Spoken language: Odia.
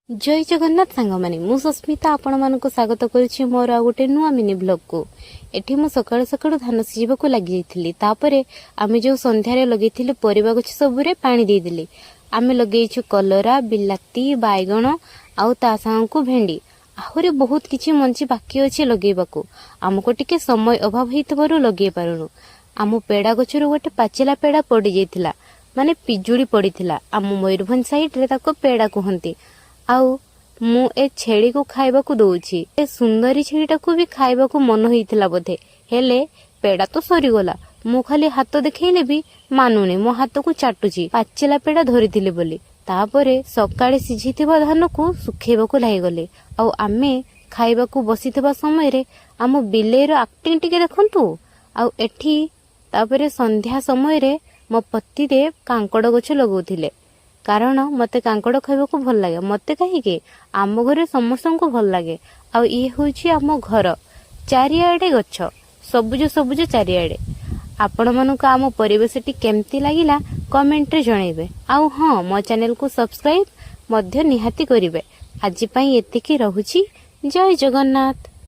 ଜୟ ଜଗନ୍ନାଥ ସାଙ୍ଗମାନେ, ମୁଁ ସସ୍ମିତା ଆପଣମାନଙ୍କୁ ସ୍ୱାଗତ କରୁଛି ମୋର ଆଉ ଗୋଟେ ନୂଆ ମିନି ବ୍ଲଗକୁ। ଏଠି ମୁଁ ସକାଳୁ ସକାଳୁ ଧାନ ସିଝିବାକୁ ଲାଗିଯାଇଥିଲି। ତାପରେ ଆମେ ଯେଉଁ ସନ୍ଧ୍ୟାରେ ଲଗେଇଥିଲୁ ପରିବା ଗଛ, ସବୁରେ ପାଣି ଦେଇଦେଲି। ଆମେ ଲଗେଇଛୁ କଲରା, ବିଲାତି, ବାଇଗଣ ଆଉ ତା ସାଙ୍ଗକୁ ଭେଣ୍ଡି। ଆହୁରି ବହୁତ କିଛି ମଞ୍ଜି ବାକି ଅଛି ଲଗେଇବାକୁ। ଆମକୁ ଟିକେ ସମୟ ଅଭାବ ହେଇଥିବାରୁ ଲଗେଇ ପାରୁନୁ। ଆମ ପେଡ଼ା ଗଛରୁ ଗୋଟେ ପାଚିଲା ପେଡ଼ା ପଡ଼ିଯାଇଥିଲା, ମାନେ ପିଜୁଳି ପଡ଼ିଥିଲା। ଆମ ମୟୂରଭଞ୍ଜ ସାଇଡ୍ରେ ତାକୁ ପେଡ଼ା କୁହନ୍ତି। ଆଉ ମୁଁ ଏ ଛେଳିକୁ ଖାଇବାକୁ ଦଉଛି। ଏ ସୁନ୍ଦରୀ ଛେଳିଟାକୁ ବି ଖାଇବାକୁ ମନ ହେଇଥିଲା ବୋଧେ, ହେଲେ ପେଡ଼ା ତ ସରିଗଲା। ମୁଁ ଖାଲି ହାତ ଦେଖେଇଲେ ବି ମାନୁନି, ମୋ ହାତକୁ ଚାଟୁଛି, ପାଚିଲା ପେଡ଼ା ଧରିଥିଲି ବୋଲି। ତାପରେ ସକାଳେ ସିଝିଥିବା ଧାନକୁ ଶୁଖେଇବାକୁ ଲାଗିଗଲେ। ଆଉ ଆମେ ଖାଇବାକୁ ବସିଥିବା ସମୟରେ ଆମ ବିଲେଇର ଆକ୍ଟିଂ ଟିକେ ଦେଖନ୍ତୁ। ଆଉ ଏଠି ତାପରେ ସନ୍ଧ୍ୟା ସମୟରେ ମୋ ପତିଦେବ କାଙ୍କଡ଼ ଗଛ ଲଗାଉଥିଲେ, କାରଣ ମତେ କାଙ୍କଡ଼ ଖାଇବାକୁ ଭଲ ଲାଗେ। ମତେ କାହିଁକି, ଆମ ଘରେ ସମସ୍ତଙ୍କୁ ଭଲ ଲାଗେ। ଆଉ ଇଏ ହେଉଛି ଆମ ଘର ଚାରିଆଡ଼େ ଗଛ, ସବୁଜ ସବୁଜ ଚାରିଆଡ଼େ। ଆପଣମାନଙ୍କୁ ଆମ ପରିବେଶଟି କେମିତି ଲାଗିଲା, କମେଣ୍ଟରେ ଜଣାଇବେ। ଆଉ ହଁ, ମୋ ଚ୍ୟାନେଲକୁ ସବସ୍କ୍ରାଇବ ମଧ୍ୟ ନିହାତି କରିବେ। ଆଜି ପାଇଁ ଏତିକି ରହୁଛି। ଜୟ ଜଗନ୍ନାଥ।